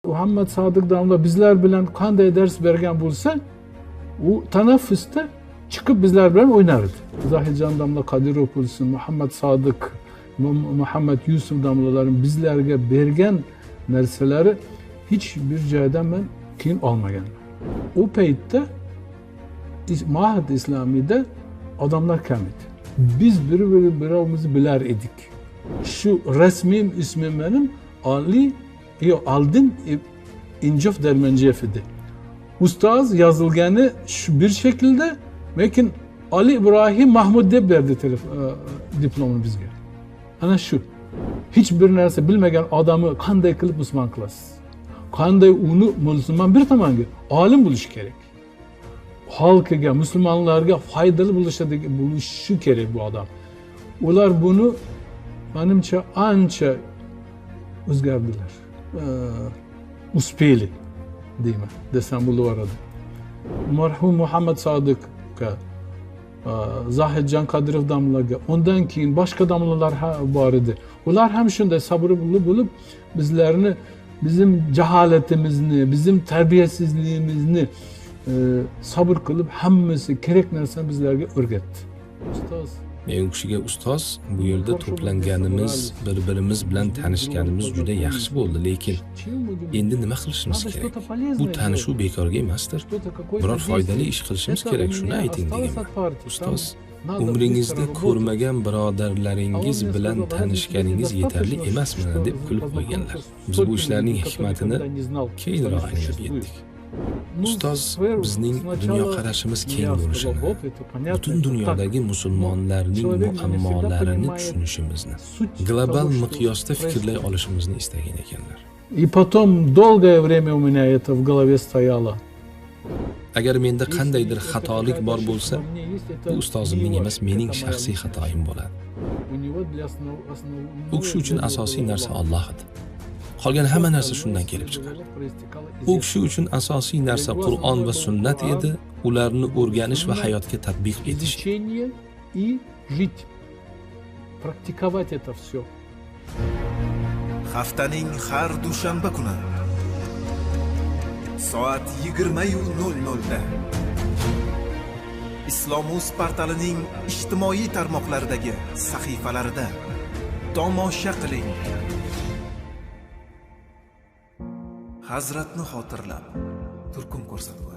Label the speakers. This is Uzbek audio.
Speaker 1: Muhammad Sodiq domla bizlar bilan qanday dars bergan bo'lsa, u tanaffusda chiqib bizlar bilan o'ynar edi. Zahidjon domla Qodirov bo'lsin, Muhammad Sodiq, Muhammad Yusuf domlalarim bizlarga bergan narsalari hech bir joydan men keyin olmaganman. U paytda Mahad Islomiyda odamlar kam edi. Biz bir-birimizni bilar edik. Shu rasmiy ismim benim Ali, yo'q, Aldin Injof Dermenjiyev edi. Ustoz yozilgani shu bir shaklda, lekin Ali Ibrohim Mahmud deb berdi diplomni bizga. Ana shu. Hech bir narsa bilmagan odamni qanday qilib musulmon qilasiz? Qanday uni musulmon bir tomonga olim bo'lishi kerak. Xalqiga, musulmonlarga foydali bo'lishi kerak bu odam. Ular buni menimcha ancha o'zgardilar. Успели deyman, desam bo'laveradi. Marhum Muhammad Sodiqqa, Zahidjon Qodirov domlaga, undan keyin boshqa domlalar bor edi. Ular ham shunday sabrli bo'lib bizlarni, bizim jaholatimizni, bizim tarbiyasizligimizni sabr qilib hammasi kerak narsani bizlarga o'rgatdi. Ustoz.
Speaker 2: Men u kishiga ustoz, bu yerda to'planganimiz, bir-birimiz bilan tanishganimiz juda yaxshi bo'ldi, lekin endi nima qilishimiz kerak? Bu tanishuv bekorga emasdir. Biror foydali ish qilishimiz kerak, shuni ayting deganman. Ustoz, umringizda ko'rmagan birodarlaringiz bilan tanishganingiz yetarli emasmi deb kulib qo'yganlar. Biz bu ishlarning hikmatini keyinroq anglab yetdik. Ustoz bizning dunyoqarashimiz keng bo'lishini, butun dunyodagi musulmonlarning muammolarini tushunishimizni, global miqyosda fikrlay olishimizni istagan ekanlar.
Speaker 1: И потом долгое время у меня это в голове стояло.
Speaker 2: Agar menda qandaydir xatolik bor bo'lsa, bu ustozimning emas, mening shaxsiy xatoyim bo'ladi. U kishi uchun asosiy narsa Alloh edi. Qolgan hamma narsa shundan kelib chiqardi. U kishi uchun asosiy narsa Qur'on va sunnat edi, ularni o'rganish va hayotga tatbiq etish.
Speaker 1: И жить, практиковать это все.
Speaker 3: Haftaning har dushanba kuni soat 20:00 da Islomuz portalining ijtimoiy tarmoqlaridagi sahifalarida tomosha qiling. Hazratni xotirlab turkum ko'rsatuvi.